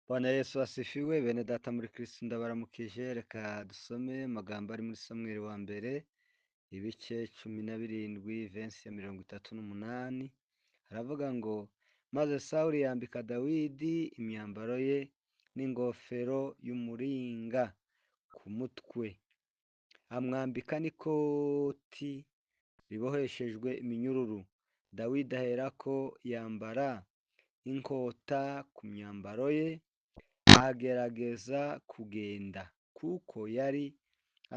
Bwana Yesu asifiwe. Bene data muri Kristo, ndabaramukije. Reka dusome amagambo ari muri Samweli wa mbere, ibice 17, verse ya 38. Haravuga ngo: "Maze Sawuli yambika Dawidi imyambaro ye n'ingofero y'umuringa ku mutwe, amwambika n'ikoti riboheshejwe iminyururu. Dawidi aherako yambara inkota ku myambaro ye, agerageza kugenda, kuko yari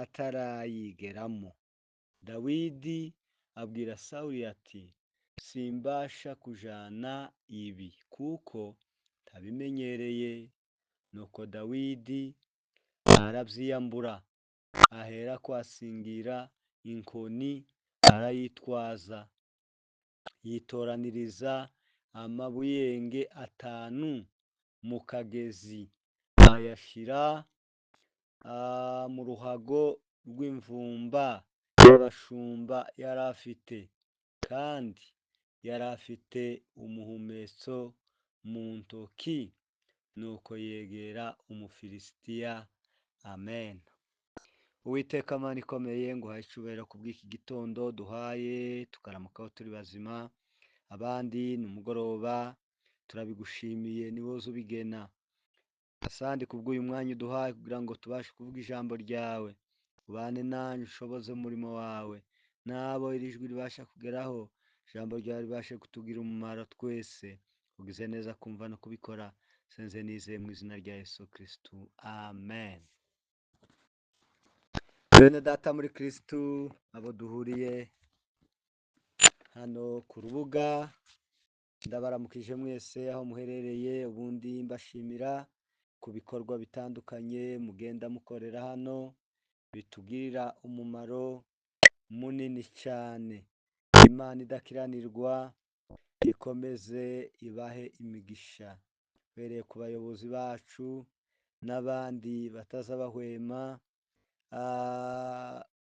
atarayigeramo. Dawidi abwira Sawuli ati: 'Simbasha kujana ibi, kuko ntabimenyereye.' Nuko Dawidi arabyiyambura, aherako asingira inkoni, arayitwaza. Yitoraniriza amabuyenge atanu mu kagezi, ayashyira mu ruhago rw'imvumba y'abashumba yari afite, kandi yari afite umuhumetso mu ntoki. Nuko yegera Umufilisitiya." Amen. Uwiteka Mana ikomeye, nguhaye icyubahiro kubw'iki gitondo duhaye, tukaramukaho turi bazima, abandi ni umugoroba. Turabigushimiye, ni wowe ubigena. Asante kubw'uyu mwanya uduhaye kugira ngo tubashe kuvuga ijambo ryawe. Ubane nanjye, ushoboze umurimo wawe, n'abo iri jwi ribasha kugeraho, ijambo ryawe ribashe kutugira umumaro twese. Ugize neza kumva no kubikora. Senze nizeye mu izina rya Yesu Kristu, amen. Bene data muri Kristu, abo duhuriye hano ku rubuga, ndabaramukije mwese aho muherereye. Ubundi mbashimira ku bikorwa bitandukanye mugenda mukorera hano, bitugirira umumaro munini cyane. Imana idakiranirwa ikomeze ibahe imigisha, uhereye ku bayobozi bacu n'abandi bataza bahwema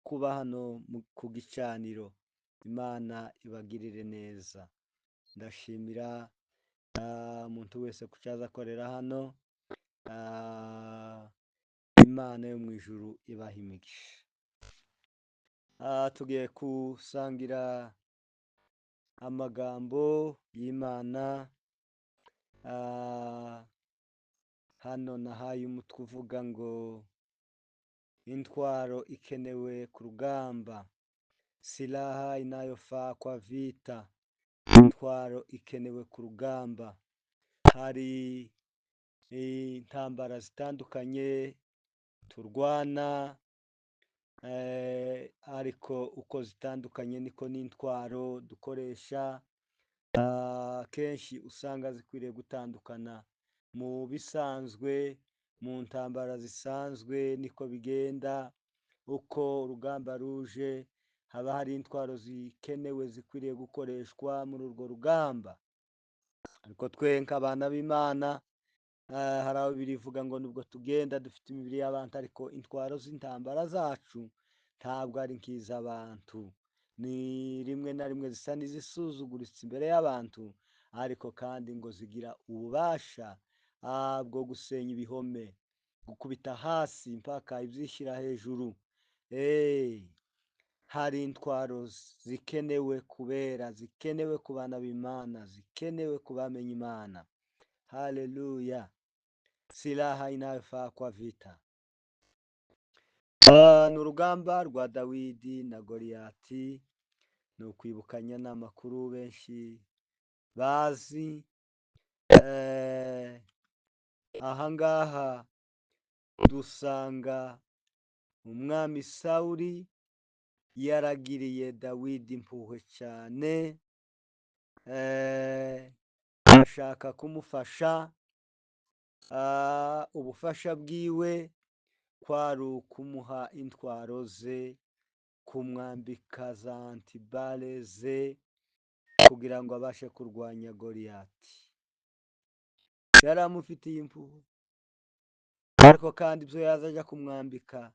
kuba hano ku gicaniro. Imana ibagirire neza. Ndashimira umuntu wese ku cyo aza akorera hano. Imana yo mu ijuru ibaha imigisha. Tugiye gusangira amagambo y'Imana. Hano nahaye umutwe uvuga ngo "Intwaro ikenewe ku rugamba", silaha inayofaa kwa vita. Intwaro ikenewe ku rugamba. Hari intambara zitandukanye turwana, ariko uko zitandukanye niko n'intwaro dukoresha kenshi usanga zikwiriye gutandukana. Mu bisanzwe, mu ntambara zisanzwe, niko bigenda. Uko urugamba ruje, haba hari intwaro zikenewe zikwiriye gukoreshwa muri urwo rugamba. Ariko twe nk'abana b'Imana, hari aho birivuga ngo nubwo tugenda dufite imibiri y'abantu, ariko intwaro z'intambara zacu ntabwo ari nk'iz'abantu. Ni rimwe na rimwe zisa n'izisuzuguritse imbere y'abantu, ariko kandi ngo zigira ububasha bwo gusenya ibihome, gukubita hasi mpaka ibyishyira hejuru. Hari intwaro zikenewe kubera, zikenewe ku bana b'Imana, zikenewe ku bamenya Imana. Haleluya! Silaha inayofaa kwa vita. Ni urugamba rwa Dawidi na Goliyati. Ni ukwibukanya n'amakuru benshi bazi. Ahangaha dusanga umwami Sawuli yaragiriye Dawidi impuhwe cyane, ashaka kumufasha. Ubufasha bwiwe kwari ukumuha intwaro ze, kumwambika za anti-balles ze, kugira ngo abashe kurwanya Goliyati. Yari amufitiye impuhwe, ariko kandi ibyo yaza ajya kumwambika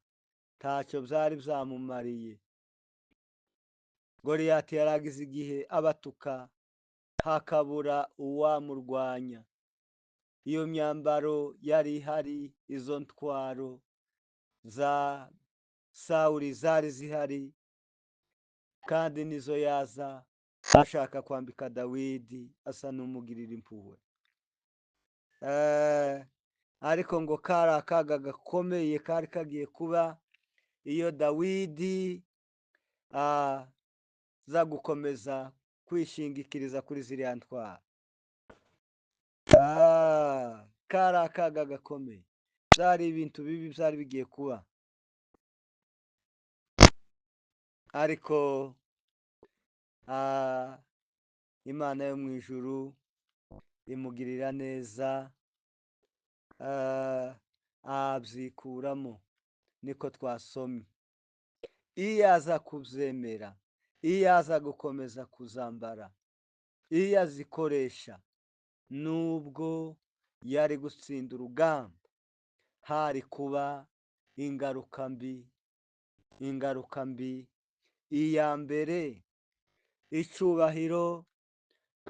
ntacyo byari byamumariye. Goliyati yaragize igihe abatuka, hakabura uwamurwanya. Iyo myambaro yari ihari, izo ntwaro za Sawuli zari zihari, kandi nizo yaza ashaka kwambika Dawidi asa n'umugirira impuhwe. Ariko ngo kari akaga gakomeye kari kagiye kuba iyo Dawidi aza gukomeza kwishingikiriza kuri ziriya ntwaro. Kari akaga gakomeye, byari ibintu bibi byari bigiye kuba. Ariko Imana yo mu ijuru imugirira neza, abyikuramo. Niko twasomye. Iyo aza kubyemera, iyo aza gukomeza kuzambara, iyo azikoresha, nubwo yari gutsinda urugamba, hari kuba ingaruka mbi. Ingaruka mbi iya mbere, icyubahiro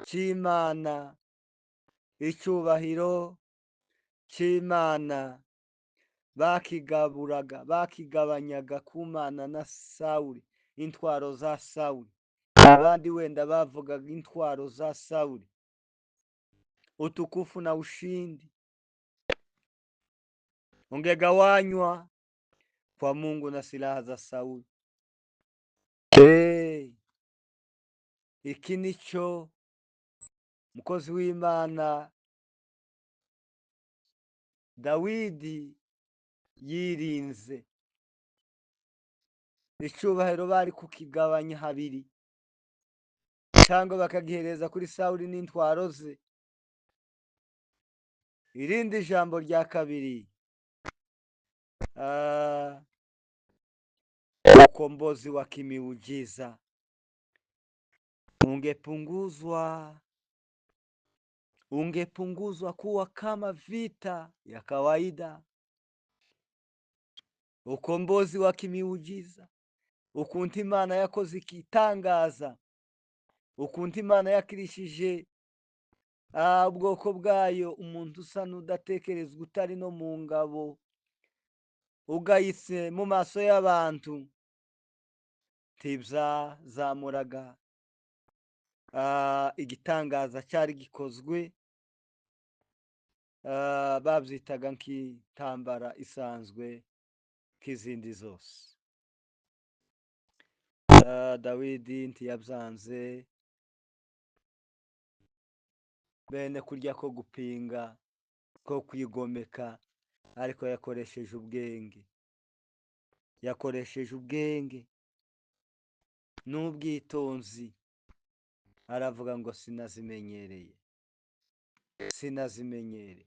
cy'Imana, icyubahiro cy'Imana bakigaburaga, bakigabanyaga ku Mana na Sawuli, intwaro za Sawuli. Abandi wenda bavugaga intwaro za Sawuli, utukufu na ushindi ungegawanywa kwa Mungu na silaha za Sauli. Iki nico mukozi w'Imana Dawidi yirinze. Icyubahiro bari kukigabanya habiri, cyangwa bakagihereza kuri Sawuli n'intwaro ze. Irindi jambo rya kabiri, ukombozi wa kimiujiza ungepunguzwa kuwa kama vita ya kawaida. Ukombozi wa kimiujiza, ukuntu Imana yakoze ikitangaza, ukuntu Imana yakirishije ubwoko bwayo, umuntu usa n'udatekerezwa, utari no mu ngabo, ugayitse mu maso y'abantu, ntibyazamuraga igitangaza cyari gikozwe. Babyitaga nk'intambara isanzwe nk'izindi zose. Dawidi ntiyabyanze, bene kurya ko gupinga, ko kwigomeka, ariko yakoresheje ubwenge, yakoresheje ubwenge n'ubwitonzi. Aravuga ngo sinazimenyereye, sinazimenyereye,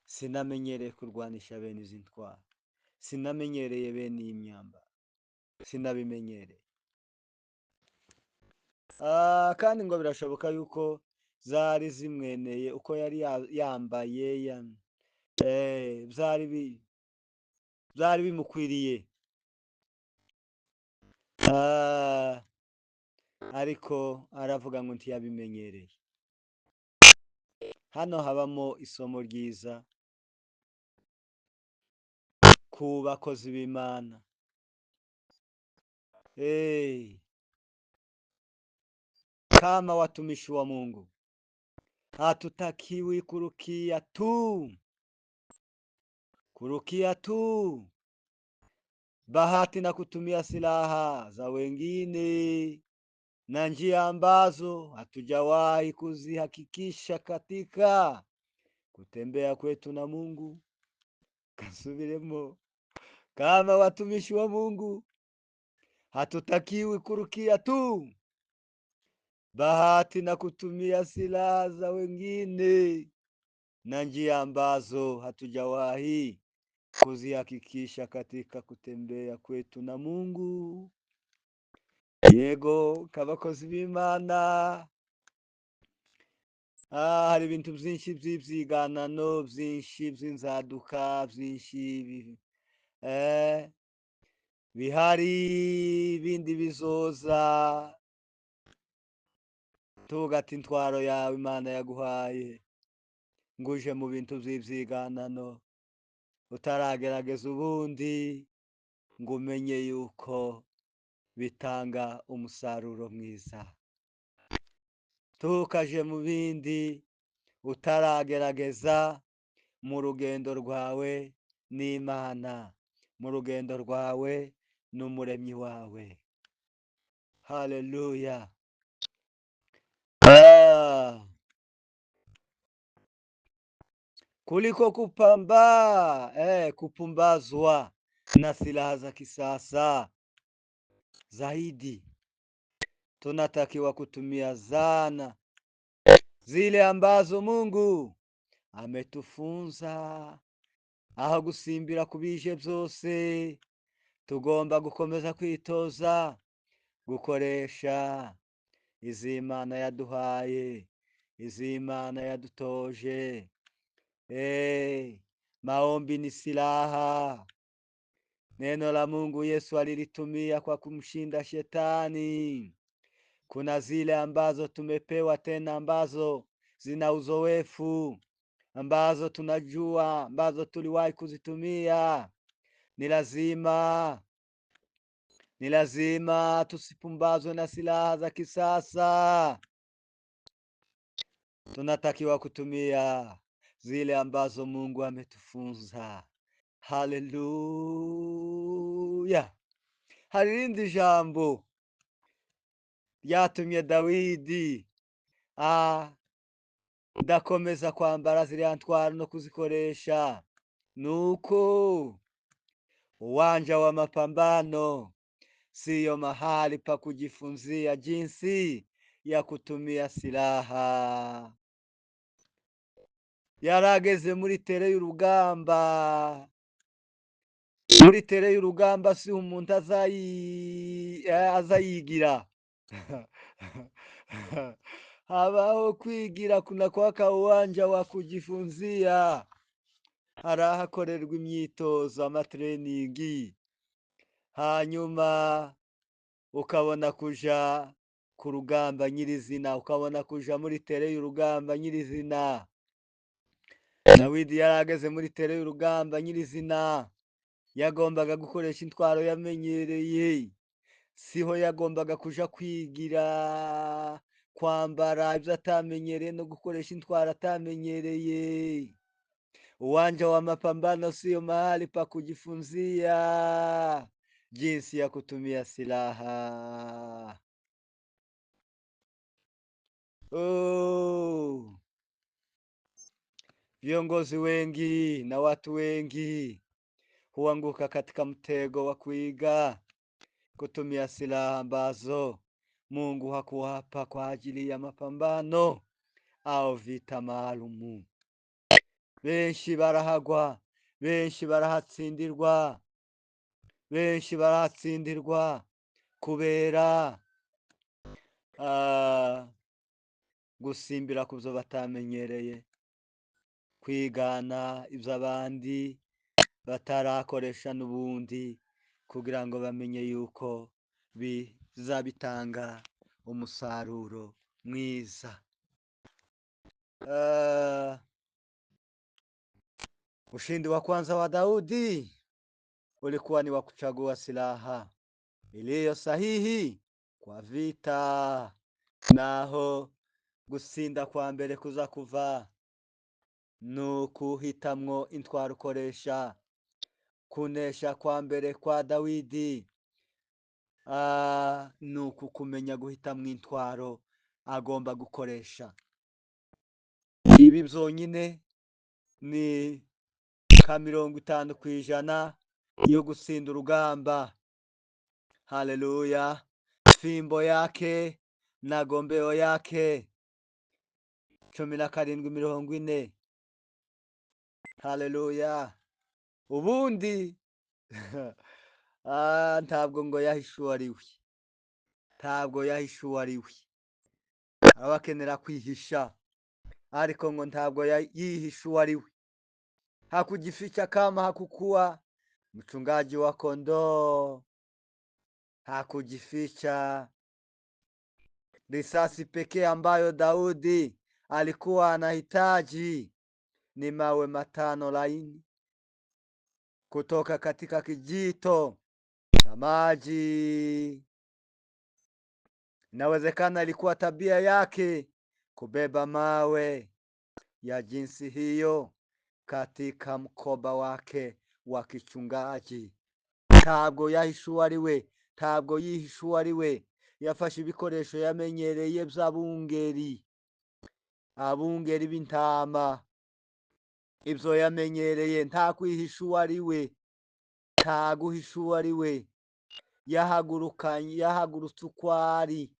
sinamenyereye kurwanisha bene izi ntwaro, sinamenyereye bene iyi myambaro, sinabimenyereye. Kandi ngo birashoboka yuko zari zimweneye uko yari yambaye, byari bimukwiriye. Ariko aravuga ngo ntiyabimenyereye. Hano habamo isomo ryiza ku bakozi b'Imana. Kama watumishi wa Mungu hatutakiwi kurukia tu bahati na kutumia silaha za wengine na njia ambazo hatujawahi kuzihakikisha katika kutembea kwetu na Mungu. Kasubiremo, kama watumishi wa Mungu hatutakiwi kurukia tu bahati na kutumia silaha za wengine na njia ambazo hatujawahi kuzihakikisha katika kutembea kwetu na Mungu. Yego kabakozi b'Imana, hari ibintu byinshi by'ibyiganano, byinshi by'inzaduka, byinshi bihari, bindi bizoza. Tugata intwaro yawe Imana yaguhaye, Ngo uje mu bintu by'ibyiganano utaragerageza ubundi ngo umenye yuko bitanga umusaruro mwiza. Tukaje mu bindi utaragerageza mu rugendo rwawe n'Imana, mu rugendo rwawe n'umuremyi wawe. Haleluya. Kuliko kupumbazwa na silaha za kisasa zaidi, tunatakiwa kutumia zana zile ambazo Mungu ametufunza. Aho gusimbira kubije byose, tugomba gukomeza kwitoza gukoresha izi Imana yaduhaye, izi Imana yadutoje. Maombi ni silaha. Neno la Mungu Yesu alilitumia kwa kumshinda shetani. Kuna zile ambazo tumepewa tena ambazo zina uzoefu, ambazo tunajua, ambazo tuliwahi kuzitumia. Ni lazima tusipumbazwe na silaha za kisasa. Tunatakiwa kutumia zile ambazo Mungu ametufunza. Haleluya. Hari irindi jambo ryatumye Dawidi ndakomeza kwambara ziriya ntwaro no kuzikoresha, nuko uwanja wa mapambano siyo mahali pa kujifunzia jinsi ya kutumia silaha. Yarageze muri tere y'urugamba. Muri tere y'urugamba si umuntu azayigira. Habaho kwigira kuna kwaka uwanja wa kujifunzia. Hari ahakorerwa imyitozo, amatraining, hanyuma ukabona kuja ku rugamba nyirizina, ukabona kuja muri tere y'urugamba nyirizina. Dawidi yarageze muri tere y'urugamba nyirizina, yagombaga gukoresha intwaro yamenyereye. Siho yagombaga kuja kwigira kwambara ibyo atamenyereye no gukoresha intwaro atamenyereye. Uwanja wa mapambano sio mahali pa kujifunzia jinsi ya kutumia silaha. Oh. Viongozi wengi na watu wengi huanguka katika mtego wa kuiga kutumia silaha ambazo Mungu hakuwapa kwa ajili ya mapambano au vita maalumu. Benshi barahagwa, benshi barahatsindirwa, benshi barahatsindirwa kubera gusimbira ku byo batamenyereye, kwigana ibyo abandi batarakoresha n'ubundi kugira ngo bamenye yuko bizabitanga umusaruro mwiza. Ushindi wa kwanza wa Daudi ulikuwa ni wa kuchagua silaha iliyo sahihi kwa vita. Naho gusinda kwa mbere kuza kuva nukuhitamwo intwaro ukoresha. Kunesha kwa mbere kwa Dawidi nuku kumenya guhitamwo intwaro agomba gukoresha. Ibi byonyine ni ka 50% yo gutsinda urugamba. Haleluya. Fimbo yake na gombeo yake. 17:40. Haleluya. Ubundi ntabwo ngo yahishuwe ari we, ntabwo yahishuwe ari we. Abakenera kwihisha, ariko ngo ntabwo yihishuwe ari we. Hakujificha kama hakukuwa mchungaji wa kondoo, hakujificha. Risasi pekee ambayo Daudi alikuwa anahitaji Ni mawe 5 laini kutoka katika kijito cha maji. Inawezekana ilikuwa tabia yake kubeba mawe ya jinsi hiyo katika mkoba wake wa kichungaji. Ntabwo yahishe uwo ari we, ntabwo yihishe uwo ari we. Yafashe ibikoresho yamenyereye by'abungeri, abungeri b'intama, ibyo yamenyereye. Nta kwihisha uwo ari we, nta guhisha uwo ari we. Yahagurutse uko ari.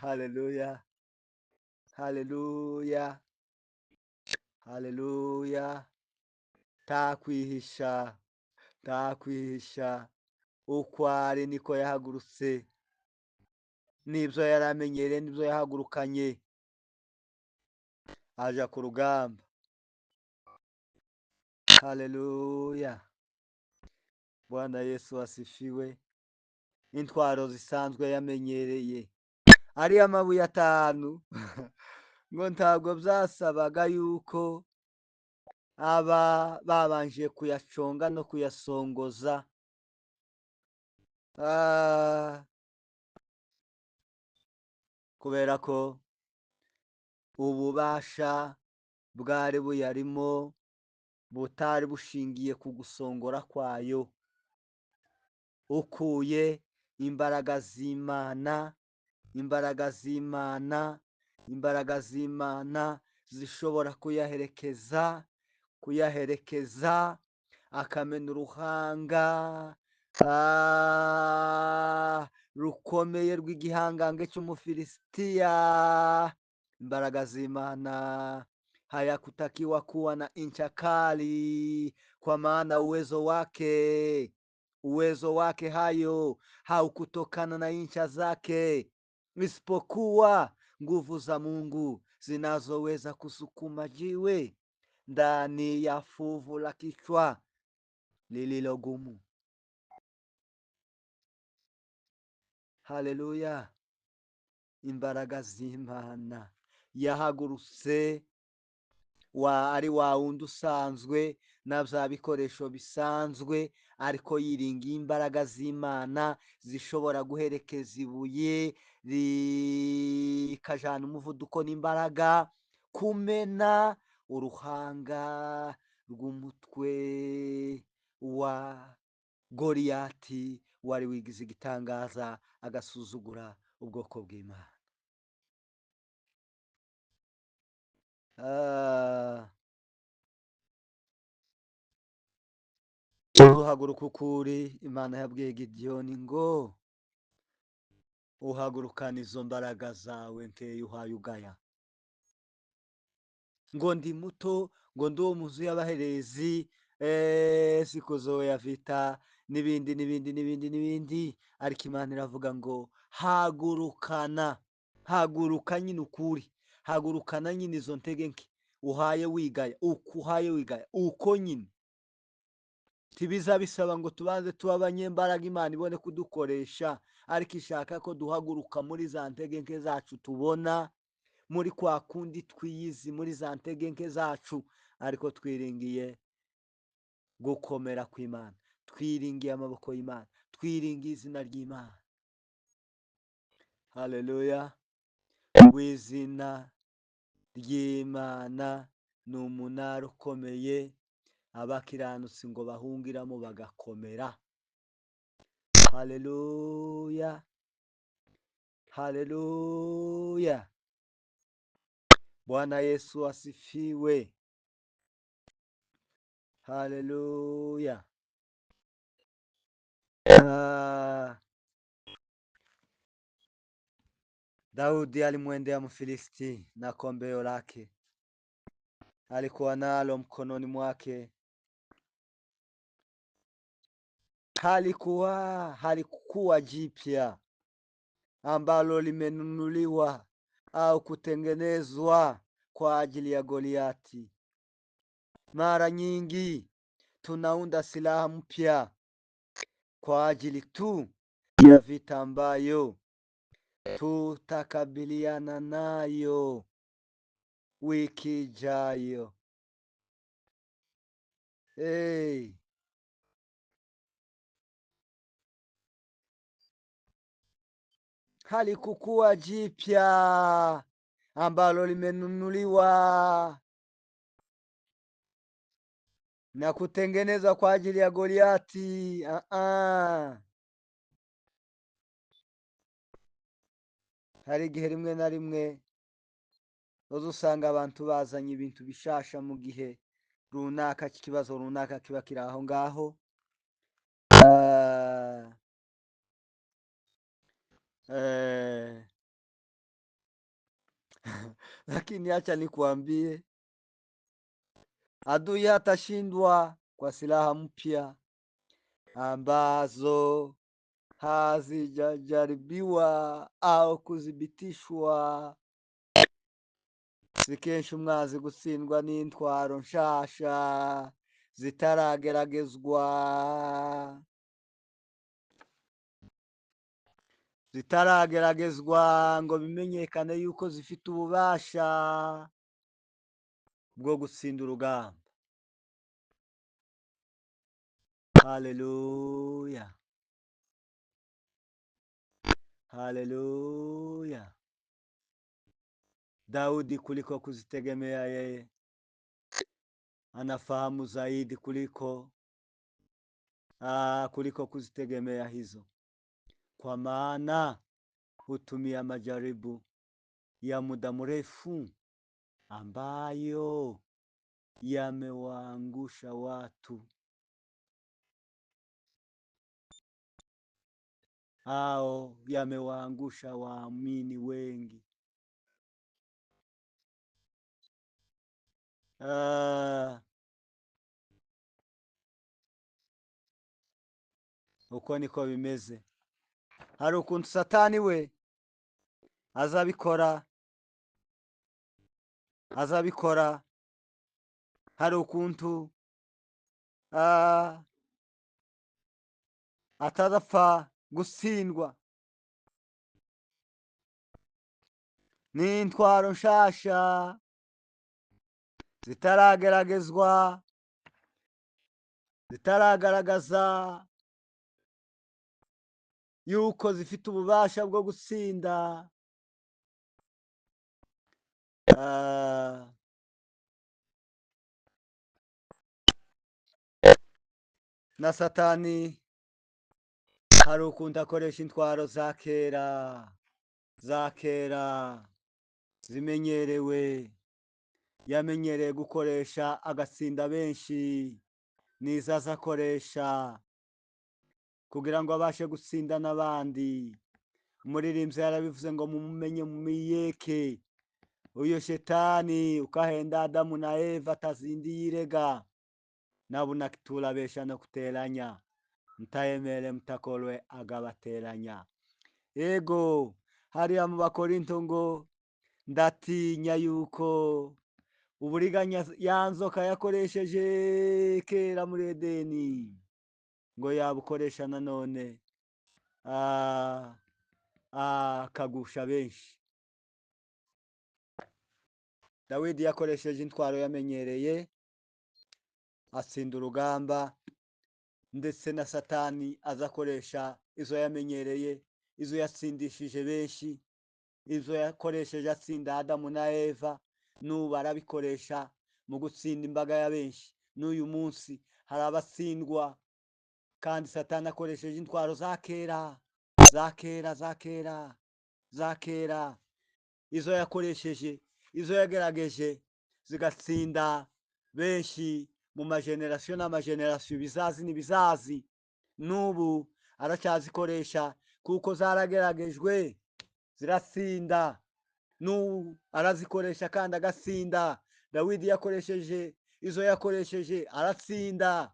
Haleluya, haleluya, haleluya. Nta kwihisha, nta kwihisha, uko ari niko yahagurutse. N'ibyo yari amenyereye n'ibyo yahagurukanye, aja ku rugamba. Haleluya, Bwana Yesu asifiwe. Intwaro zisanzwe yamenyereye, ari amabuye 5, ngo ntabwo byasabaga yuko aba babanje kuyaconga no kuyasongoza. Kubera ko ububasha bwari buyarimo butari bushingiye ku gusongora kwayo. Ukuye imbaraga z'Imana, imbaraga z'Imana, imbaraga z'Imana zishobora kuyaherekeza, kuyaherekeza akamena uruhanga rukomeye rw'igihangange cy'Umufilisitiya. Imbaraga z'Imana hayakutakiwa kuwa na ncha kali, kwa maana uwezo wake hayo haukutokana na ncha zake, isipokuwa nguvu za Mungu zinazoweza kusukuma jiwe ndani ya fuvu la kichwa lililogumu. Haleluya! Imbaraga z'Imana. Yahagurutse wa ari wa wundi usanzwe na bya bikoresho bisanzwe, ariko yiringiye imbaraga z'Imana zishobora guherekeza ibuye rikajana umuvuduko n'imbaraga kumena uruhanga rw'umutwe wa Goliyati wari wigize igitangaza agasuzugura ubwoko bw'Imana. Uhaguruka ukuri. Imana yabwiye Gidiyoni ngo uhagurukane izo mbaraga zawe nkeye uhaye ugaya, ngo ndi muto, ngo ndi uwo muzu y'abaherezi, sikuzoya vita n'ibindi n'ibindi n'ibindi n'ibindi. Ariko Imana iravuga ngo hagurukana, haguruka nyine ukuri, hagurukana nyine izo ntege nke uhaye wigaya, uko uhaye wigaya uko nyine. Tibiza bisaba ngo tubanze tuba abanyembaraga Imana ibone kudukoresha, ariko ishaka ko duhaguruka muri za ntege nke zacu tubona, muri kwa kundi twiyizi muri za ntege nke zacu, ariko twiringiye gukomera kw'Imana, twiringiye amaboko y'Imana, twiringiye izina ry'Imana. Haleluya! W'izina ry'Imana ni umunara ukomeye, abakiranutsi ngo bahungiramo bagakomera. Haleluya, haleluya! Bwana Yesu asifiwe. Haleluya. Daudi alimwendea Mfilisti na kombeo lake alikuwa nalo mkononi mwake. Halikuwa jipya ambalo limenunuliwa au kutengenezwa kwa ajili ya Goliati. Mara nyingi tunaunda silaha mpya kwa ajili tu ya vita ambayo Tutakabiliana nayo wiki ijayo. Hey. Halikukuwa jipya ambalo limenunuliwa na kutengenezwa kwa ajili ya Goliati. Hari igihe rimwe na rimwe uzusanga abantu bazanye ibintu bishasha mu gihe runaka cy'ikibazo runaka kiba kiri aho ngaho. Lakini acha nikuambie, adui hatashindwa kwa silaha mpya ambazo hazijajaribiwa au kuthibitishwa. Si kenshi umwanzi gutsindwa n'intwaro nshasha zitarageragezwa, zitarageragezwa ngo bimenyekane yuko zifite ububasha bwo gutsinda urugamba. Haleluya, haleluya. Daudi kuliko kuzitegemea yeye, anafahamu zaidi kuliko kuzitegemea hizo, kwa maana hutumia majaribu ya muda mrefu ambayo yamewaangusha watu au yamewaangusha waamini wengi. Uko niko bimeze. Hari ukuntu Satani we azabikora. Hari ukuntu atazapfa gutsindwa n'intwaro nshasha zitarageragezwa, zitaragaragaza yuko zifite ububasha bwo gutsinda. Na Satani hari ukuntu akoresha intwaro za kera, za kera zimenyerewe, yamenyereye gukoresha agatsinda benshi, nizo azakoresha kugira ngo abashe gutsinda n'abandi. Umuririmbyi yarabivuze ngo mumumenye mumiyeke uyo shetani ukahenda Adamu na Eva atazindi yirega nabuna turabesha no kuteranya mutayemere mutakolwe agabateranya. Ego hariya mu Bakorinto ngo ndatinya yuko uburiganya ya nzoka yakoresheje kera muri Edeni ngo yabukoresha nanone akagusha benshi. Dawidi yakoresheje intwaro yamenyereye atsinda urugamba, ndetse na Satani azakoresha izo yamenyereye, izo yatsindishije benshi, izo yakoresheje atsinda Adamu na Eva, n'ubu arabikoresha mu gutsinda imbaga ya benshi. N'uyu munsi hari abatsindwa kandi Satani akoresheje intwaro za kera, za kera, za kera, za kera, izo yakoresheje, izo yagerageje zigatsinda benshi mu magenerasiyo n'amagenerasiyo, ibizazi n'ibizazi. N'ubu aracyazikoresha kuko zarageragejwe ziratsinda. N'ubu arazikoresha kandi agatsinda. Dawidi yakoresheje izo yakoresheje aratsinda.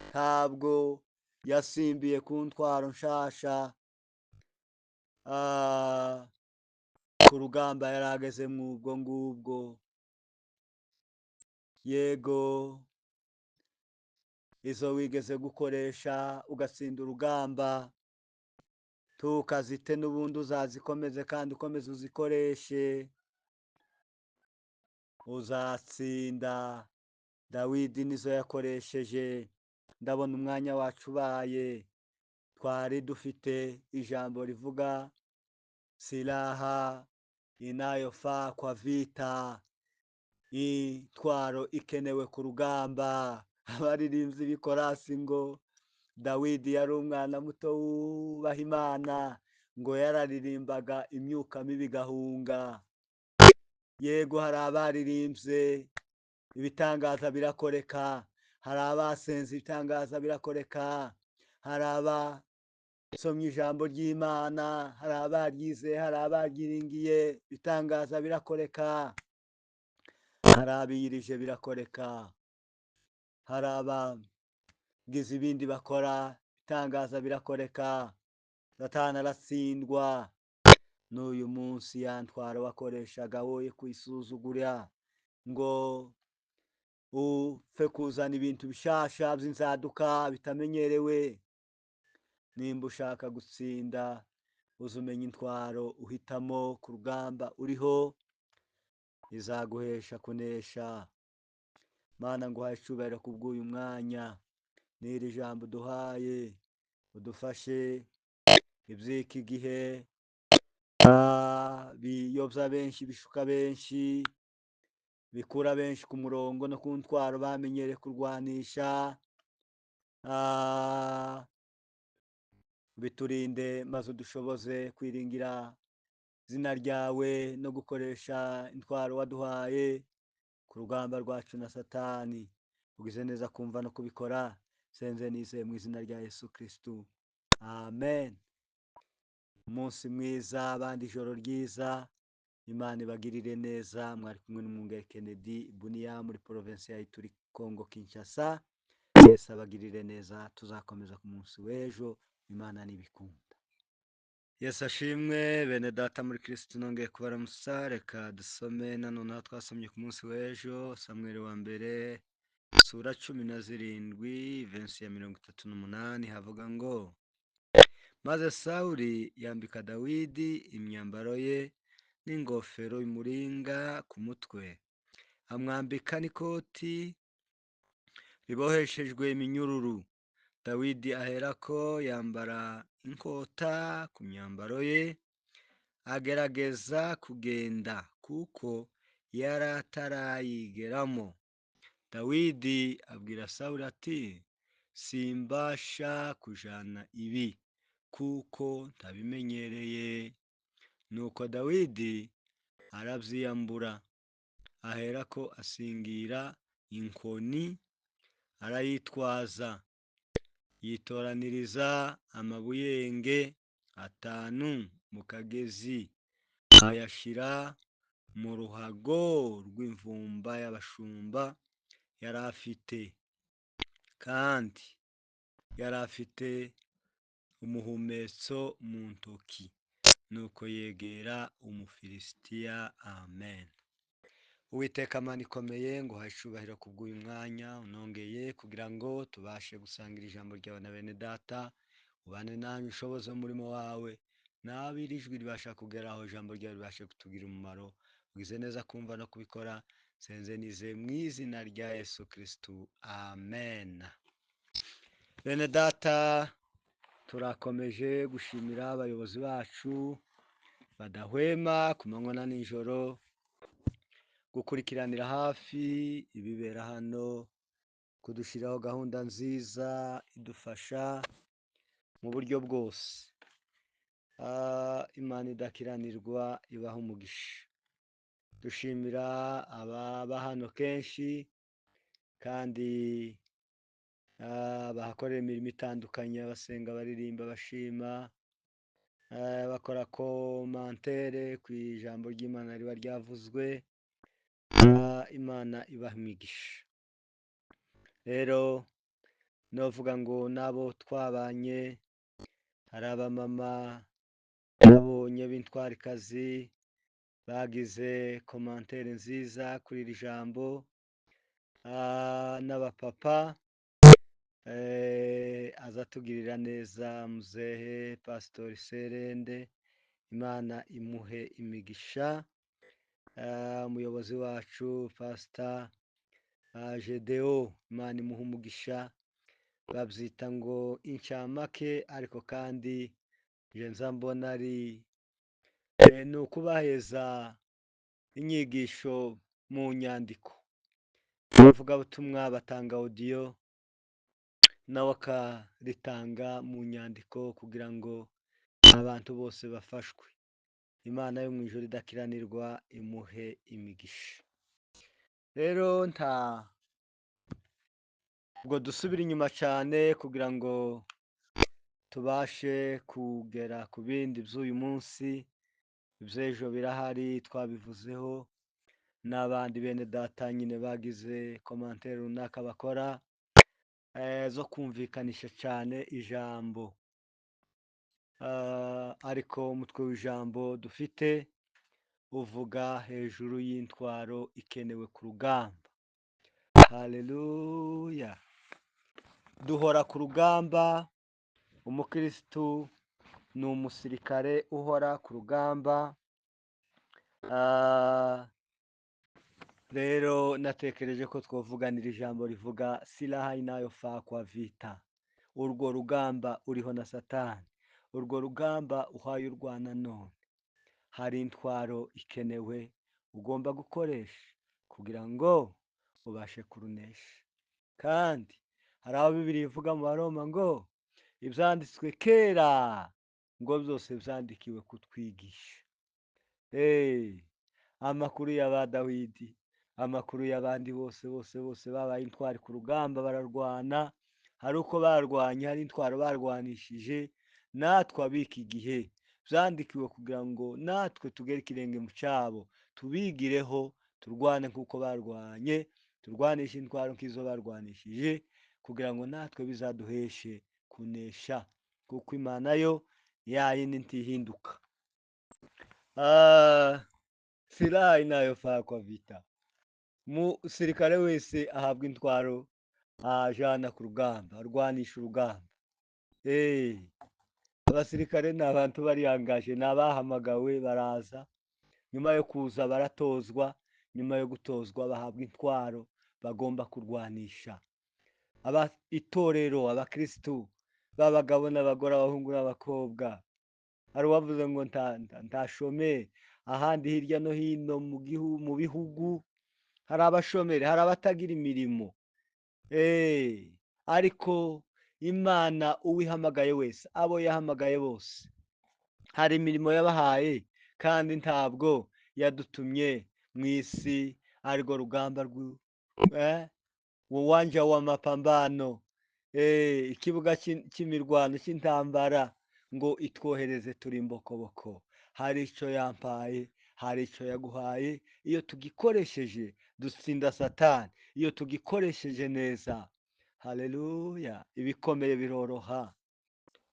Ntabwo yasimbiye ku ntwaro nshasha ku rugamba yari ageze mw'ubwo ngubwo. Yego izo wigeze gukoresha ugatsinda urugamba, Tukazite n'ubundi uzazikomeze kandi ukomeze uzikoreshe, uzatsinda. Dawidi nizo yakoresheje. Ndabona umwanya wacu ubaye. Twari dufite ijambo rivuga silaha inayofaa kwa vita, intwaro ikenewe ku rugamba. Abaririmbyi b'ikorasi ngo Dawidi yari umwana muto wubaha Imana, ngo yararirimbaga imyuka mibi igahunga. Yego, hari abaririmbye ibitangaza birakoreka, hari abasenze ibitangaza birakoreka, hari abasomye ijambo ry'Imana, hari abaryize, hari abaryiringiye, ibitangaza birakoreka, hari abiyirije birakoreka, hari abagize ibindi bakora, ibitangaza birakoreka. Satani aratsindwa. N'uyu munsi ya ntwaro wakoreshaga woye kuyisuzugura ngo upfe kuzana ibintu bishasha by'inzaduka bitamenyerewe. Nimba ushaka gutsinda, uzumenya intwaro uhitamo ku rugamba uriho, izaguhesha kunesha. Mana, nguhaye icyubahiro kubw'uyu mwanya n'iri jambo uduhaye, udufashe iby'iki gihe biyobya benshi, bishuka benshi, bikura benshi ku murongo no ku ntwaro bamenyereye kurwanisha. Biturinde maze udushoboze kwiringira izina ryawe no gukoresha intwaro waduhaye ku rugamba rwacu na Satani. Ugize neza kumva no kubikora. Senze nizeye mu izina rya Yesu Kristu, amen. Umunsi mwiza, abandi ijoro ryiza. Imana ibagirire neza. Mwari kumwe n'umwungeri Kennedy Bunia muri provinsi ya Ituri, Congo Kinshasa. Yesu abagirire neza. Tuzakomeza ku munsi w'ejo, Imana nibikunda. Yesu ashimwe. Bene data muri Kristo, nongeye kubaramutsa. Reka dusome nanone aho twasomye ku munsi w'ejo, Samweli wa mbere sura 17, verse ya 38, havuga ngo: "Maze Sawuli yambika Dawidi imyambaro ye n'ingofero y'umuringa ku mutwe, amwambika n'ikoti riboheshejwe iminyururu. Dawidi aherako yambara inkota ku myambaro ye, agerageza kugenda kuko yari atarayigeramo. Dawidi abwira Sawuli ati: 'Simbasha kujana ibi kuko ntabimenyereye.' Nuko Dawidi arabyiyambura, aherako asingira inkoni arayitwaza, yitoraniriza amabuyenge 5 mu kagezi, ayashyira mu ruhago rw'imvumba y'abashumba yari afite, kandi yari afite umuhumetso mu ntoki. Nuko yegera Umufilisitiya." Amen. Uwiteka Mana ikomeye, nguhaye icyubahiro kubw'uyu mwanya unongeye kugira ngo tubashe gusangira ijambo ryawe na bene data. Ubane nanjye, ushoboze umurimo wawe, nawe iri jwi ribasha kugeraho, ijambo ryawe ribashe kutugira umumaro. Ugize neza kumva no kubikora. Senze nizeye mu izina rya Yesu Kristu, amen. Bene data, turakomeje gushimira abayobozi bacu badahwema ku manywa na nijoro gukurikiranira hafi ibibera hano, kudushyiraho gahunda nziza idufasha mu buryo bwose. Imana idakiranirwa ibaha umugisha. Dushimira ababa hano kenshi kandi bahakorera imirimo itandukanye, basenga, baririmba, bashima, bakora commentaire ku ijambo ry'Imana riba ryavuzwe. Imana ibaha imigisha. Rero novuga ngo nabo twabanye, hari abamama nabonye b'intwarikazi bagize commentaire nziza kuri iri jambo, n'abapapa. Azatugirira neza muzehe Pasitori Serende, Imana imuhe imigisha. Umuyobozi wacu Pasita Gedeo, Imana imuhe umugisha. Babyita ngo incamake, ariko kandi nje nza mbona ari ni ukubaheza inyigisho mu nyandiko. Abavugabutumwa batanga audio, nawe akaritanga mu nyandiko kugira ngo abantu bose bafashwe. Imana yo mu ijuru idakiranirwa imuhe imigisha. Rero nta ubwo dusubira inyuma cyane kugira ngo tubashe kugera ku bindi by'uyu munsi. Iby'ejo birahari twabivuzeho, n'abandi bene data nyine bagize commentaire runaka bakora zo kumvikanisha cyane ijambo. Ariko umutwe w'ijambo dufite uvuga hejuru y'intwaro ikenewe ku rugamba. Haleluya! Duhora ku rugamba. Umukristu ni umusirikare uhora ku rugamba. Rero natekereje ko twavuganira ijambo rivuga silaha inayofaa kwa vita. Urwo rugamba uriho na Satani, urwo rugamba uhaye urwana none, hari intwaro ikenewe ugomba gukoresha kugira ngo ubashe kurunesha. Kandi hari aho Bibiliya ivuga mu Baroma ngo ibyanditswe kera ngo byose byandikiwe kutwigisha. Amakuru ya ba Dawidi, amakuru y'abandi bose bose bose babaye intwari ku rugamba bararwana, hari uko barwanye, hari intwaro barwanishije. Natwe ab'iki gihe byandikiwe kugira ngo natwe tugere ikirenge mu cyabo, tubigireho, turwane nk'uko barwanye, turwanishe intwaro nk'izo barwanishije, kugira ngo natwe bizaduheshe kunesha, kuko Imana yo yayindi ntihinduka. Silaha inayofaa kwa vita. Umusirikare wese ahabwa intwaro ajana ku rugamba, arwanisha urugamba. Abasirikare ni abantu bariyangaje, ni abahamagawe baraza, nyuma yo kuza baratozwa, nyuma yo gutozwa bahabwa intwaro bagomba kurwanisha. Aba itorero, abakristu b'abagabo n'abagore, abahungu n'abakobwa, hari uwavuze ngo ntashome ahandi hirya no hino mu bihugu hari abashomeri, hari abatagira imirimo. Ariko Imana uwihamagaye wese, abo yahamagaye bose, hari imirimo yabahaye, kandi ntabwo yadutumye mu isi arirwo rugamba uwanja wa mapambano, ikibuga cy'imirwano cy'intambara, ngo itwohereze turi imbokoboko. Hari icyo yampaye, hari icyo yaguhaye. Iyo tugikoresheje dutsinda Satani, iyo tugikoresheje neza, haleluya, ibikomeye biroroha,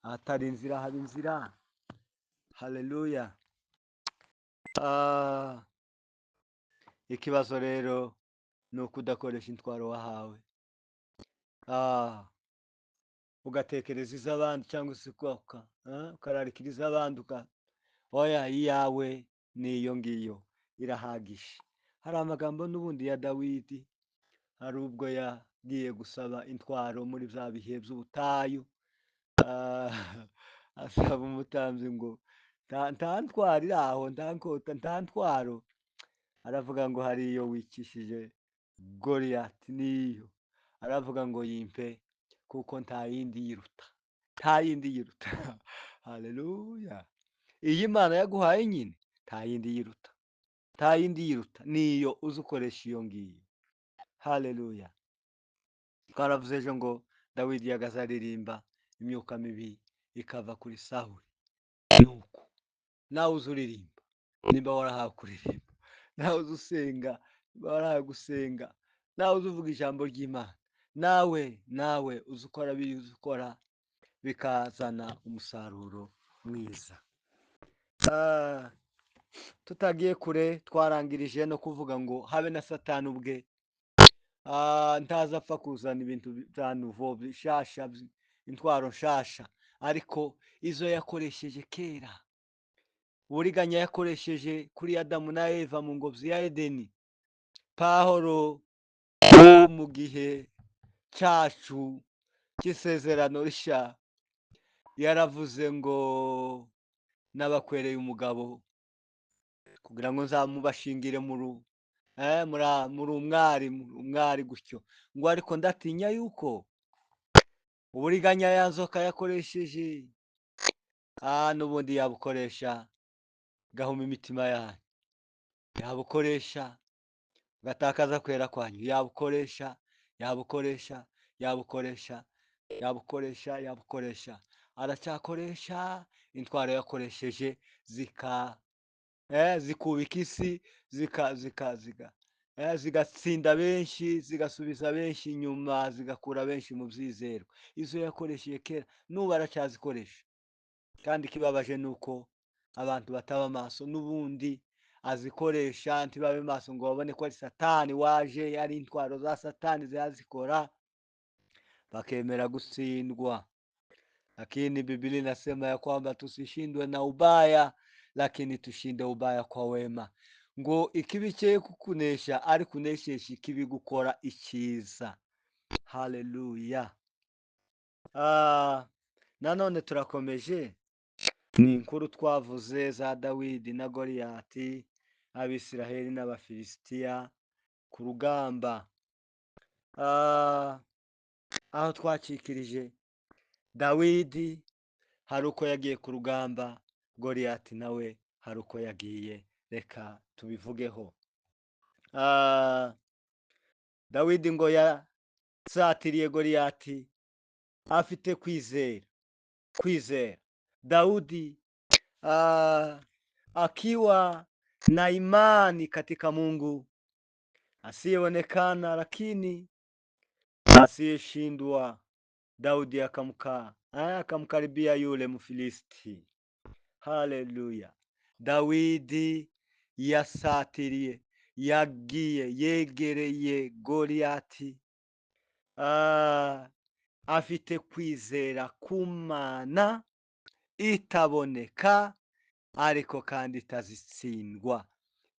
ahatari inzira haba inzira. Haleluya. Ikibazo rero ni ukudakoresha intwaro wahawe, ugatekereza iz'abandi cyangwa se ukararikira iz'abandi, oya, iyawe ni iyo ngiyo irahagije. Hari amagambo n'ubundi ya Dawidi, hari ubwo yagiye gusaba intwaro muri bya bihe by'ubutayu, asaba umutambyi ngo nta ntwaro iri aho, nta nkota, nta ntwaro. Aravuga ngo hari iyo wicishije Goliyati, niyo. Aravuga ngo yimpe kuko nta yindi yiruta, nta yindi yiruta. Haleluya. Iyi Imana yaguhaye nyine nta yindi yiruta, nta yindi yiruta, niyo uzi ukoresha iyo ngiyo. Haleluya. Twaravuze ejo ngo Dawidi yagaze aririmba, imyuka mibi ikava kuri Sawuli. Nuko nawe uzi uririmba, nimba warahawe kuririmba, nawe uzi usenga, nimba warahawe gusenga, nawe uzi uvuga ijambo ry'Imana, nawe uzi ukora biri, uzi ukora bikazana umusaruro mwiza. Tutagiye kure, twarangirije no kuvuga ngo habe na Satani ubwe Ntazapfa kuzana ibintu bya nouveau bishasha, intwaro nshasha, ariko izo yakoresheje kera, uburiganya yakoresheje kuri Adamu na Eva mu ngobyi ya Edeni. Pahoro wo mu gihe cyacu cy'isezerano rishya yaravuze ngo n'abakwereye umugabo kugira ngo nzamubashingire muri umwari gutyo, ngo ariko ndatinya yuko uburiganya ya nzoka yakoresheje n'ubundi yabukoresha gahuma imitima yanyu, yabukoresha gatakaza kwera kwanyu, yabukoresha yabukoresha yabukoresha yabukoresha yabukoresha, aracyakoresha intwaro yakoresheje zikubika isi, zigatsinda benshi, zigasubiza benshi inyuma, zigakura benshi mu byizerwa. Izo yakoresheje kera n'ubu aracyazikoresha, kandi ikibabaje ni uko abantu bataba maso, n'ubundi azikoresha ntibabe maso ngo babone ko ari Satani waje, ari intwaro za Satani zazikora, bakemera gutsindwa. Lakini Biblia inasema ya kwamba tusishindwe na ubaya, lakini tushinde ubaya kwa wema. Ngo ikibi cye kukunesha, ari kuneshesha ikibi gukora icyiza. Haleluya. Nanone turakomeje, ni inkuru twavuze za Dawidi na Goliyati, Abisiraheli n'Abafilisitiya ku rugamba. Aho twacikirije Dawidi hari uko yagiye ku rugamba, Goliyati nawe hari uko yagiye. Reka tubivugeho. Dawidi ngo yasatiriye Goliyati afite kwizera, kwizera. Daudi akiwa na imani katika Mungu asiyeonekana lakini asiyeshindwa. Daudi akamkaribia yule Mfilisti. Haleluya. Dawidi yasatiriye, yagiye yegereye Goliyati, afite kwizera kumana itaboneka ariko kandi itazitsindwa.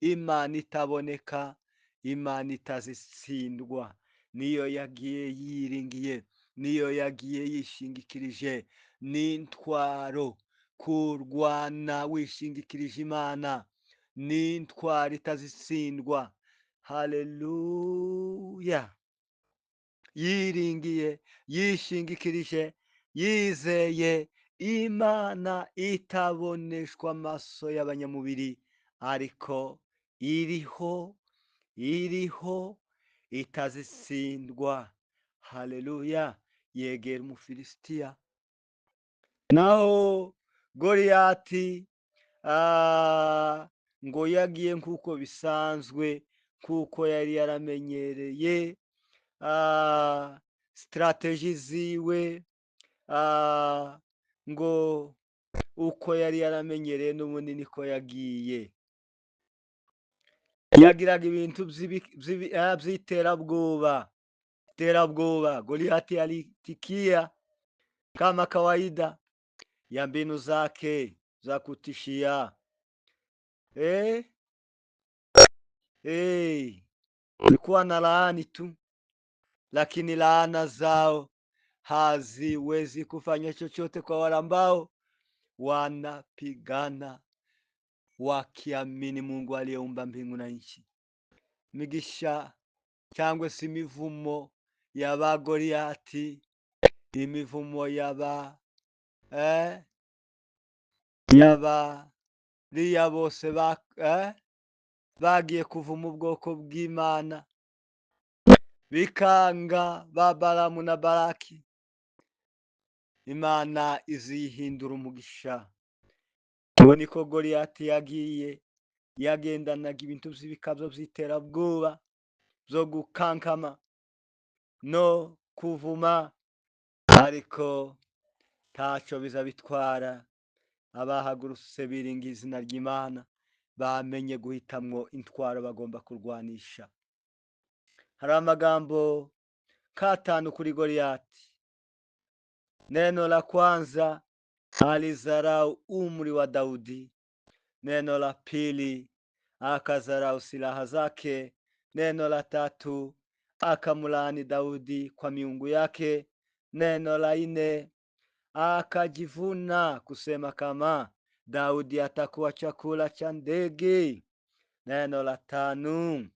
Imana itaboneka, Imana itazitsindwa, niyo yagiye yiringiye, niyo yagiye yishingikirije. N'intwaro kurwana wishingikirije Imana, n'intwaro itazitsindwa. Haleluya. Yiringiye, yishingikirije, yizeye Imana itaboneshwa amaso y'abanyamubiri, ariko iriho, iriho, itazitsindwa. Haleluya. Yegera Umufilisitiya. Naho Goliyati ngo yagiye nk'uko bisanzwe, nk'uko yari yaramenyereye strategy ziwe, ngo uko yari yaramenyereye n'ubundi niko yagiye. Yagiraga ibintu by'iterabwoba, terabwoba. Goliati alitikia kama kawaida ya mbinu zake za kutishia. Kulikuwa na laani tu, lakini laana zao haziwezi kufanya chochote kwa wale ambao wanapigana wakiamini Mungu aliyeumba mbingu na nchi. Migisha cyangwa se imivumo y'aba Goliyati, imivumo y'aba y'abariya bose bagiye kuvuma ubwoko bw'Imana, bikanga ba Balamu na Baraki, Imana izihindura umugisha. Ubu niko Goliyati yagiye, yagendanaga ibintu by'ibikabyo by'iterabwoba byo gukankama no kuvuma, ariko ntacyo biza bitwara. Abahagurutse biringa izina ry'Imana bamenye guhitamwo intwaro bagomba kurwanisha. Hari amagambo katanu kuri Goliati. Neno la kwanza, alizarau umri wa Daudi. Neno la pili, akazarau silaha zake. Neno la tatu, akamlaani Daudi kwa miungu yake. Neno la nne, akajivuna kusema kama Daudi atakuwa chakula cha ndege. Neno la tano,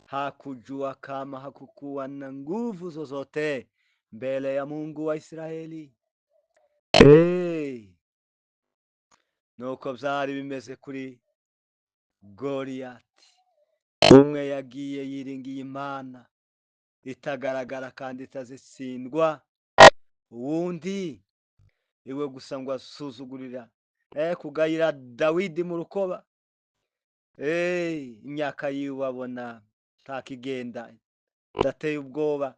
hakujua kama hakukuwa na nguvu zozote mbele ya Mungu wa Israeli. Hey! Nuko byari bimeze kuri Goliyati. Umwe yagiye yiringiye Imana itagaragara kandi itazitsindwa, uwundi iwe gusa ngo asuzugurira kugayira Dawidi mu rukoba. Imyaka yiwe abona ntakigenda, ndateye ubwoba.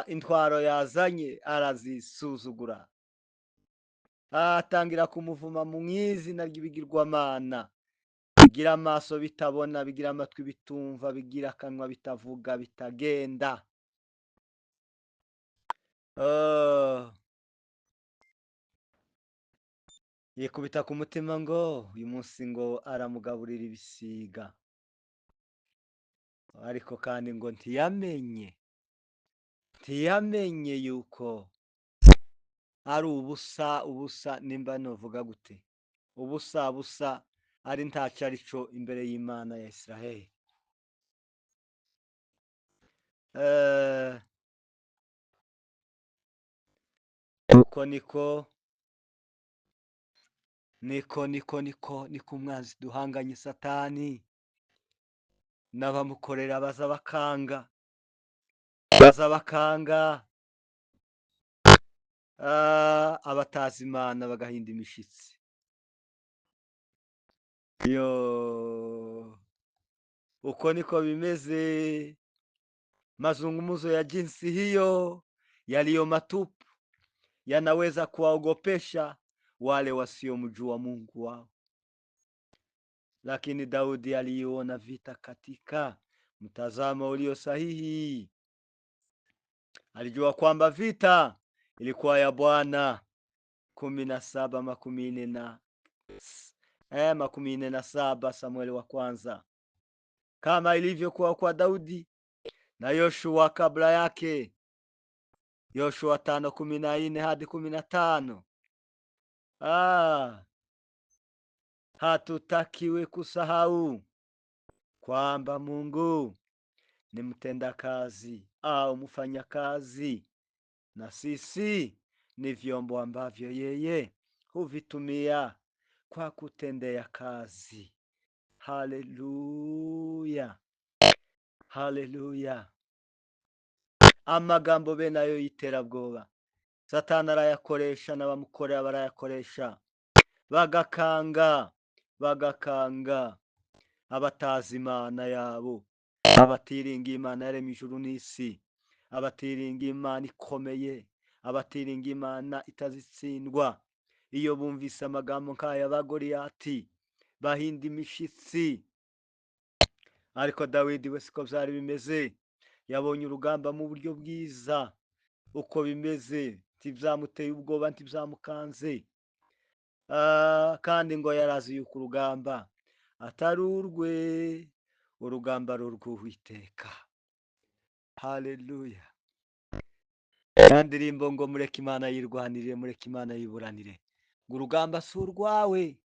Intwaro yazanye arazisuzugura, atangira kumuvuma mu izina ry'ibigirwamana. Bigira amaso bitabona, bigira amatwi bitumva, bigira akanwa bitavuga, bitagenda. Yikubita ku mutima ngo uyu munsi ngo aramugaburira ibisiga, ariko kandi ngo ntiyamenye yuko ari ubusa ubusa, nimba novuga gute, ubusa busa, ari ntacyo arico imbere y'Imana ya Israeli. Uko niko niko niko niko niko umwanzi duhanganye Satani n'abamukorera baza bakanga, baza bakanga, abatazi Imana bagahinda imishitsi. Yo, uko niko bimeze. Mazungumzo ya jinsi hiyo yaliyo matupu yanaweza kuwaogopesha wale wasiomjua Mungu wao. Lakini Daudi aliiona vita katika mtazamo ulio sahihi. Alijua kwamba vita ilikuwa ya Bwana. 17 47 Samueli wa kwanza. Kama ilivyokuwa kwa Daudi na Yoshua kabla yake. Yoshua 5:14 hadi 15. Hatutakiwi kusahau kwamba Mungu ni mtendakazi au mfanyakazi, na sisi ni vyombo ambavyo yeye huvitumia kwa kutendea kazi. Haleluya, haleluya. Amagambo be nayo y'iterabwoba Satani arayakoresha n'abamukorera barayakoresha, bagakanga bagakanga abatazi Imana yabo, abatiringiye Imana yaremye ijuru n'isi, abatiringiye Imana ikomeye, abatiringiye Imana itazitsindwa. Iyo bumvise amagambo nk'aya ba Goliyati bahinda imishitsi. Ariko Dawidi we siko byari bimeze. Yabonye urugamba mu buryo bwiza uko bimeze, ntibyamuteye ubwoba, ntibyamukanze. Kandi ngo yarazi yuko urugamba atari urwe, urugamba ari urw'Uwiteka. Haleluya. Ya ndirimbo ngo mureke Imana yirwanirire, mureke Imana yiburanire, ngo urugamba si urwawe,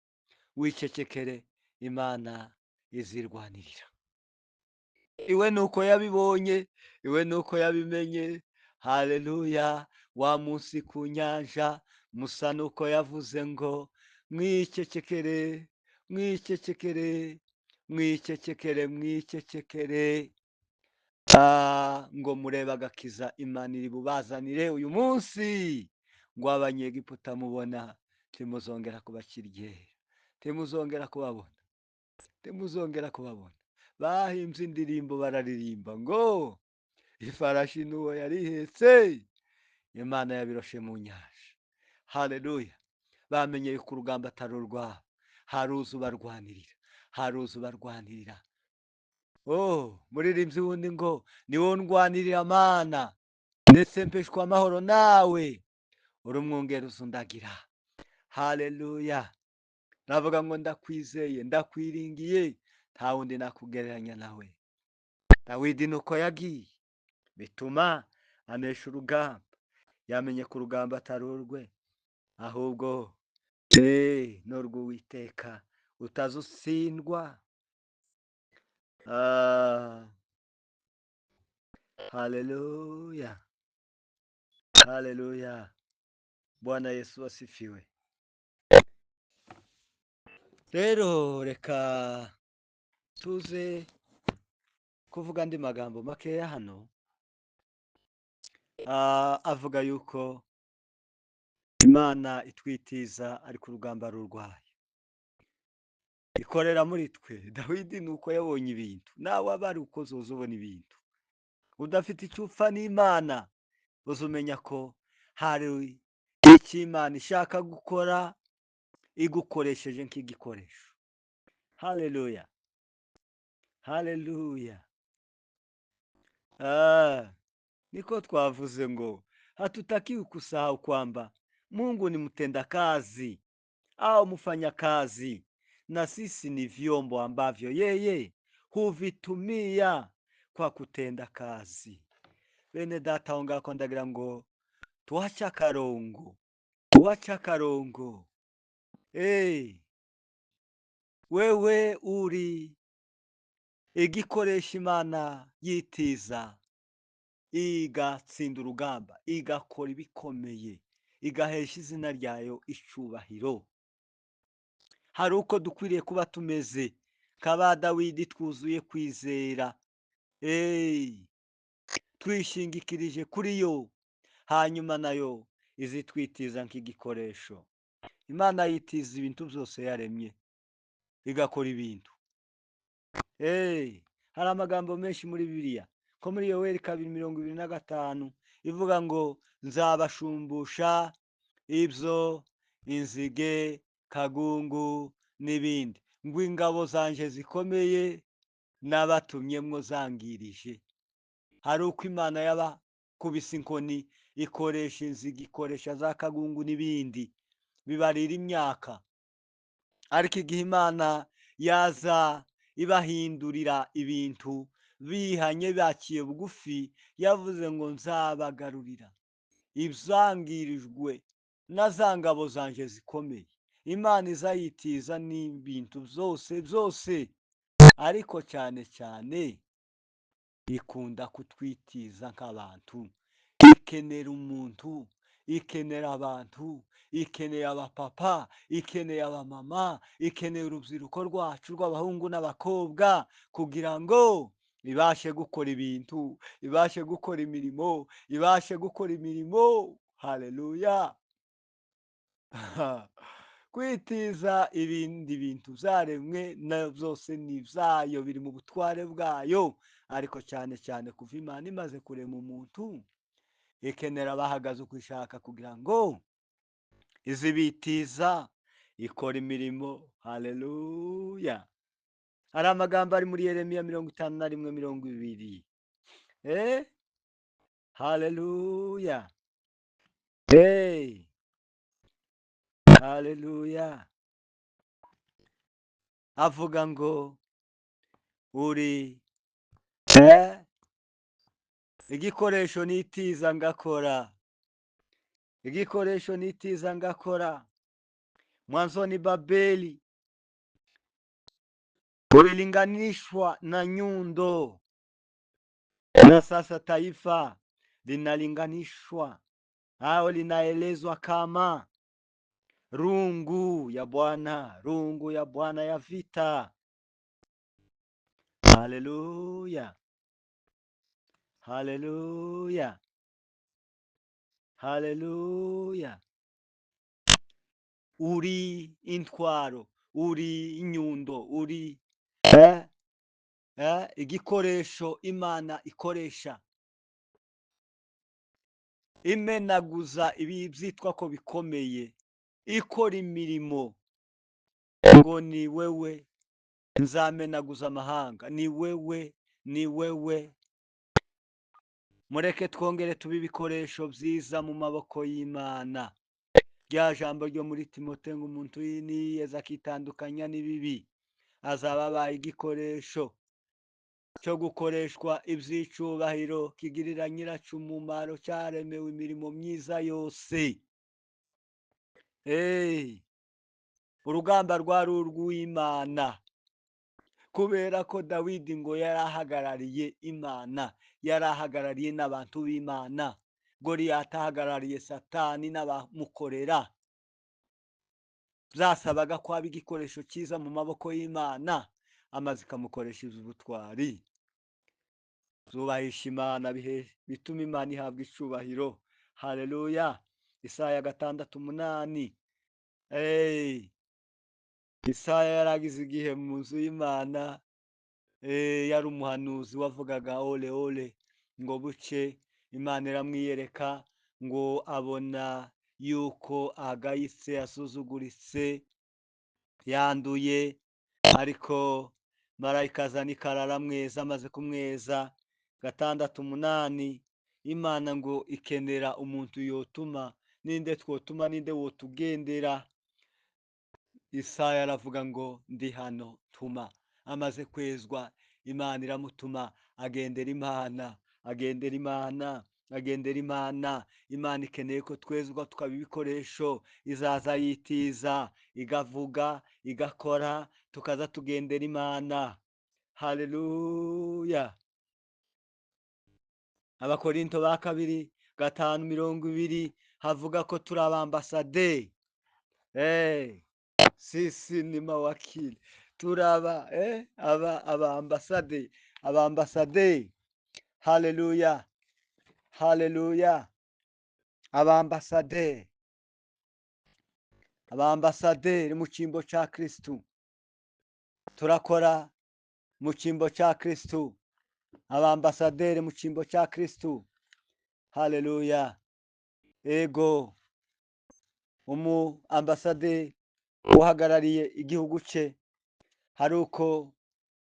wicecekere, Imana izirwanirira. Iwe nuko yabibonye, iwe nuko yabimenye. Haleluya. Wa munsi ku nyanja Musa nuko yavuze ngo mwicecekere, mwicecekere, mwicecekere, mwicecekere, ngo murebe agakiza Imana iri bubazanire uyu munsi, ngo abanyegiputa mubona ntimuzongera kubakiryera, ntimuzongera kubabona, ntimuzongera kubabona. Bahimbye indirimbo bararirimba ngo ifarashi n'uwo yarihetse, Imana yabiroshe mu nyanja. Haleluya. Bamenye yuko urugamba atari urwabo, hari uza ubarwanirira, hari uza ubarwanirira. Oh, muririmbyi wundi ngo ni wowe ndwanirira Mana, ndetse mpeshwa amahoro nawe, uri umwungeri uzundagira. Haleluya. Navuga ngo ndakwizeye, ndakwiringiye, nta wundi nakugereranya nawe. Dawidi nuko yagiye, bituma anesha urugamba. Yamenye ko urugamba atari urwe, ahubwo ni urw'Uwiteka utazutsindwa. Haleluya, haleluya. Bwana Yesu asifiwe. Rero reka tuze kuvuga andi magambo makeya hano, avuga yuko Imana itwitiza ariko urugamba rurwaye, ikorera muri twe. Dawidi nuko yabonye ibintu, nawe aba ari uko uzoza ubona ibintu. Udafite icyo upfa n'Imana, uzumenya ko hari icyo Imana ishaka gukora igukoresheje nk'igikoresho. Haleluya, haleluya. Niko twavuze ngo hatutakiwi kusahau kwamba Mungu ni mtendakazi au mfanyakazi, na sisi ni vyombo ambavyo yeye huvitumia kwa kutenda kazi. Bene data, aho ngaho ndagira ngo tuwache akarongo, tuwache akarongo. Hey, wewe uri igikoresho Imana yitiza, igatsinda urugamba, igakora ibikomeye, igahesha izina ryayo icubahiro. Hari uko dukwiriye kuba tumeze nk'aba Dawidi, twuzuye kwizera, twishingikirije kuri yo, hanyuma nayo izitwitiza nk'igikoresho. Imana yitiza ibintu byose yaremye, igakora ibintu. Hari amagambo menshi muri Bibiliya, ko muri Yoweri 2:25 ivuga ngo nzabashumbusha ibyo inzige, kagungu n'ibindi, ngo ingabo zanje zikomeye n'abatumyemwo zangirije. Hari uko Imana yabakubise inkoni, ikoresha inzige, ikoresha za kagungu n'ibindi, bibarira imyaka. Ariko igihe Imana yaza ibahindurira ibintu, bihanye baciye bugufi, yavuze ngo nzabagarurira ibyangirijwe na za ngabo zanje zikomeye. Imana izayitiza n'ibintu byose byose, ariko cyane cyane ikunda kutwitiza nk'abantu. Ikenera umuntu, ikenera abantu, ikeneye abapapa, ikeneye abamama, ikeneye urubyiruko rwacu rw'abahungu n'abakobwa, kugira ngo ibashe gukora ibintu, ibashe gukora imirimo, ibashe gukora imirimo. Haleluya. Kwitiza ibindi bintu byaremwe na byose ni ibyayo, biri mu butware bwayo, ariko cyane cyane kuva Imana imaze kurema umuntu, ikenera abahagaze uko ishaka kugira ngo izibitiza ikora imirimo. Haleluya. Hari amagambo ari muri Yeremiya 51:20. Haleluya. Haleluya. Avuga ngo uri igikoresho nitiza ngakora, igikoresho nitiza ngakora. Mwanzoni Babeli ulilinganishwa na nyundo, na sasa taifa linalinganishwa au linaelezwa kama rungu ya Bwana, rungu ya Bwana ya vita. Haleluya, haleluya, haleluya. Uri intwaro, uri inyundo, uri igikoresho Imana ikoresha imenaguza ibi byitwa ko bikomeye, ikora imirimo. Ngo ni wewe nzamenaguza amahanga, ni wewe Ni wewe. Mureke twongere tube ibikoresho byiza mu maboko y'Imana. Rya jambo ryo muri Timote ngo umuntu niyeza akitandukanya n'ibibi azaba abaye igikoresho cyo gukoreshwa iby'icubahiro, kigirira nyiraco umumaro, cyaremewe imirimo myiza yose. Urugamba rwari urw'Imana, kubera ko Dawidi ngo yari ahagarariye Imana, yari ahagarariye n'abantu b'Imana. Goliyati ahagarariye Satani n'abamukorera. Byasabaga ko aba igikoresho cyiza mu maboko y'Imana, amaze ikamukoresha iby'ubutwari. Zubahisha Imana, bituma Imana ihabwa icubahiro. Haleluya. Isaya 6:8. Isaya yaragize igihe mu nzu y'Imana, yari umuhanuzi wavugaga ole ole, ngo buce Imana iramwiyereka, ngo abona yuko agayitse, asuzuguritse, yanduye, ariko marayika azana ikara aramweza. Amaze kumweza, 6:8, Imana ngo ikenera umuntu yotuma. Ninde twotuma? Ninde wotugendera? Isaya aravuga ngo ndi hano, tuma. Amaze kwezwa, Imana iramutuma, agendera Imana, agendera Imana, agendera Imana. Imana ikeneye ko twezwa tukaba ibikoresho, izaza yitiza, igavuga, igakora, tukaza tugendera Imana. Haleluya. Abakorinto ba kabiri 5:20 havuga ko turi abambasaderi. Sisi ni mawakili, turaba aba abambasaderi, abambasaderi. Haleluya, haleluya. Abambasaderi, abambasaderi mu cyimbo cya Kristu. Turakora mu cyimbo cya Kristu, abambasaderi mu cyimbo cya Kristu. Haleluya. Ego, umu ambasaderi uhagarariye igihugu cye, hari uko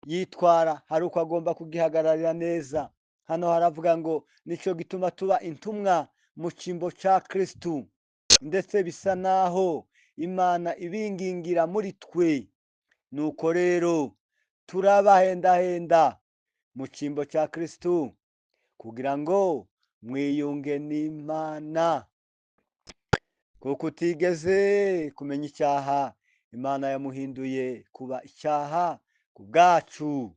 yitwara, hari uko agomba kugihagararira neza. Hano haravuga ngo nicyo gituma tuba intumwa mu cyimbo cya Kristu, ndetse bisa naho Imana ibingingira muri twe. Nuko rero turabahendahenda mu cyimbo cya Kristu, kugira ngo mwiyunge n'Imana. Kuko utigeze kumenya icyaha, Imana yamuhinduye kuba icyaha ku bwacu,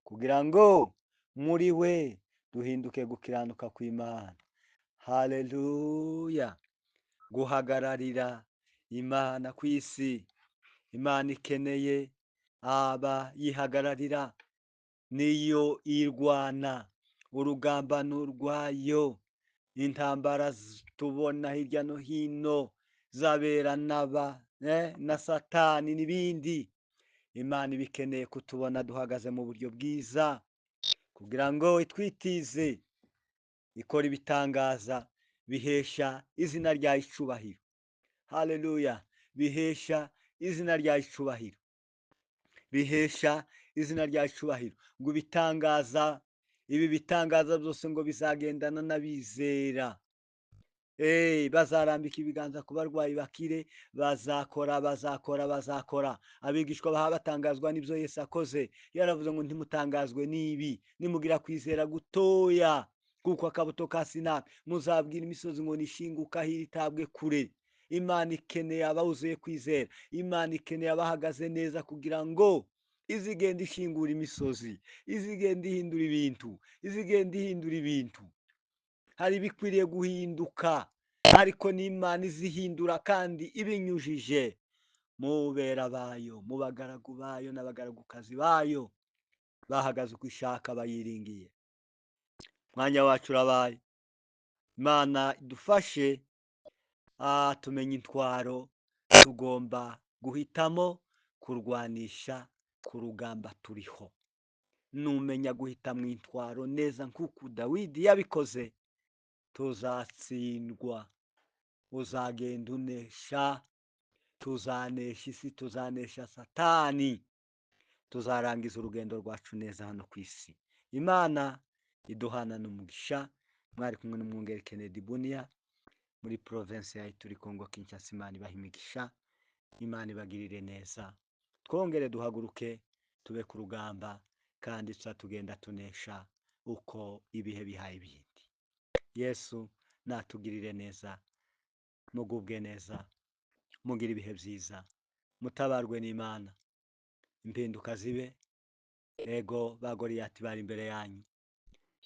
kugira ngo muri we duhinduke gukiranuka kw'Imana. Haleluya. Guhagararira Imana ku isi. Imana ikeneye aba yihagararira, niyo irwana urugamba n'urwayo. Intambara tubona hirya no hino zabera n'aba na Satani n'ibindi. Imana ibikeneye kutubona duhagaze mu buryo bwiza, kugira ngo itwitize, ikora ibitangaza bihesha izina ryayo icubahiro. Haleluya. Bihesha izina ryayo icubahiro, bihesha izina ryayo icubahiro. Ngo ibitangaza, ibi bitangaza byose ngo bizagendana n'abizera. Bazarambika ibiganza ku barwayi bakire, bazakora, bazakora, bazakora. Abigishwa baha batangazwa n'ibyo Yesu akoze. Yaravuze ngo ntimutangazwe n'ibi, nimugira kwizera gutoya kuko akabuto ka sinapi, muzabwira imisozi ngo nishinguka hitabwe kure. Imana ikeneye abawuzuye kwizera, Imana ikeneye abahagaze neza, kugira ngo izigenda ishingura imisozi, izigenda ihindura ibintu, izigenda ihindura ibintu. Hari ibikwiriye guhinduka, ariko n'Imana izihindura kandi ibinyujije mu bera bayo, mu bagaragu bayo n'abagaragukazi bayo bahagaze uko ishaka, bayiringiye. Mwanya wacu urabaye. Imana idufashe tumenye intwaro tugomba guhitamo kurwanisha ku rugamba turiho. Numenya guhitamo intwaro neza nk'uko Dawidi yabikoze, tuzatsindwa. Uzagenda unesha, tuzanesha isi, tuzanesha Satani, tuzarangiza urugendo rwacu neza hano ku isi. Imana iduhana n'umugisha. Mwari kumwe n'umwungeri Kennedy Bunia muri province ya Ituri, Kongo Kinshasa. Imana ibaha imigisha, Imana ibagirire neza. Twongere duhaguruke tube ku rugamba, kandi tuza tugenda tunesha uko ibihe bihaye ibindi. Yesu natugirire neza, mugubwe neza, mugire ibihe byiza, mutabarwe n'Imana, impinduka zibe. Ego, ba Goliyati bari imbere yanyu,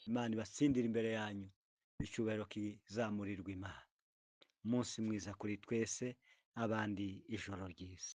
Imana ibatsindire imbere yanyu, icyubahiro kizamurirwa Imana. Umunsi mwiza kuri twese, abandi ijoro ryiza.